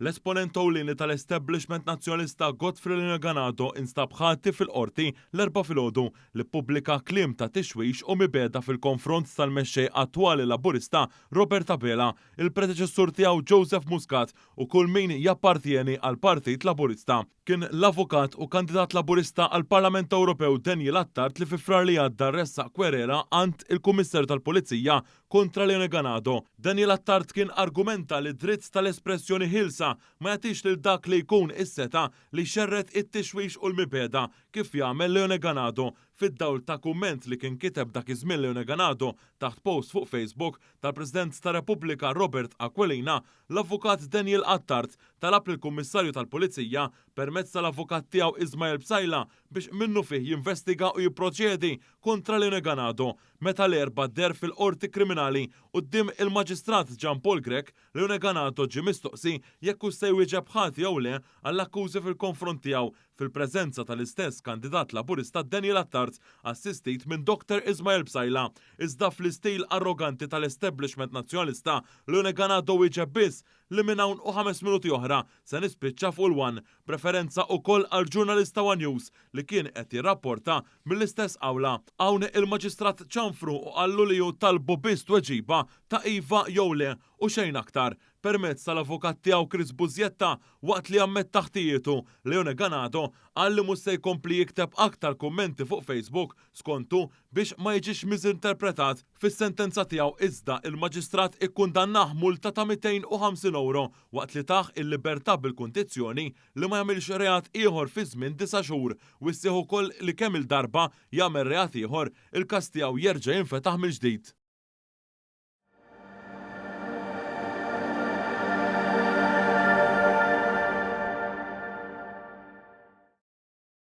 L-esponent ewlieni tal-establishment Nazzjonalista Godfrey Leone Ganado instab ħati fil-Qorti l-Erbgħa filgħodu li ppubblika kliem ta' tixwix u mibegħda fil-konfront tal-mexxej attwali Laburista Robert Abela, il-predeċessur tiegħu Joseph Muscat u kull min jappartjeni għall-Partit Laburista. Kien l-avukat u kandidat Laburista għall-Parlament Ewropew Daniel Attard li fi Frar li għadda ressaq kwerela għand il-Kummissarju tal-Pulizija kontra Leone Ganado. Daniel Attard kien argumenta li d-dritt tal-espressjoni ħielsa ma jagħtix lil dak li jkun is-setgħa li jxerred it-tixwix u l-mibegħda kif jagħmel Leone Ganado fid-dawl ta' kumment li kien kiteb dak iż-żmien Leone Ganado taħt post fuq Facebook tal-President ta' Repubblika Robert Aquilina. L-Avukat Daniel Attard talab lill-Kummissarju tal-Pulizija, permezz tal-avukat tiegħu Ismael Psaila, biex minnufih jinvestiga u jipproċedi kontra Leone Ganado. Meta l-Erbgħa deher fil-Qorti Kriminali quddiem il-Maġistrat Jean Paul Grech, Leone Ganado ġie mistoqsi jekk hux se jwieġeb ħati jew le għall-akkużi fil-konfront tiegħu fil-preżenza tal-istess kandidat Laburista Daniel Attard, assistit minn Doctor Ismael Psaila. Iżda fl-istil arroganti tal-establishment Nazzjonalista, Leone Ganado wieġeb biss li minn hawn u ħames minuti oħra se nispiċċa fuq il-One, b'referenza ukoll għall-ġurnalist ta' One News li kien qed jirrapporta mill-istess awla. Hawn il-Maġistrat ċanfru u qallu li hu talbu biss tweġiba ta' iva jew le u xejn aktar. Permezz tal-avukat tiegħu Chris Busietta, waqt li ammetta ħtijietu, Leone Ganado qal li mhux se jkompli jikteb aktar kummenti fuq Facebook, skontu, biex ma jiġix miżinterpretat. Fis-sentenza tiegħu iżda, il-Maġistrat ikkundannah multa ta' 250 ewro waqt li tah il-libertà bil-kundizzjoni li ma jagħmilx reat ieħor fi żmien disa' xhur. Wissieh ukoll li kemm-il darba jagħmel reat ieħor, il-każ tiegħu jerġa' jinfetaħ mill-ġdid.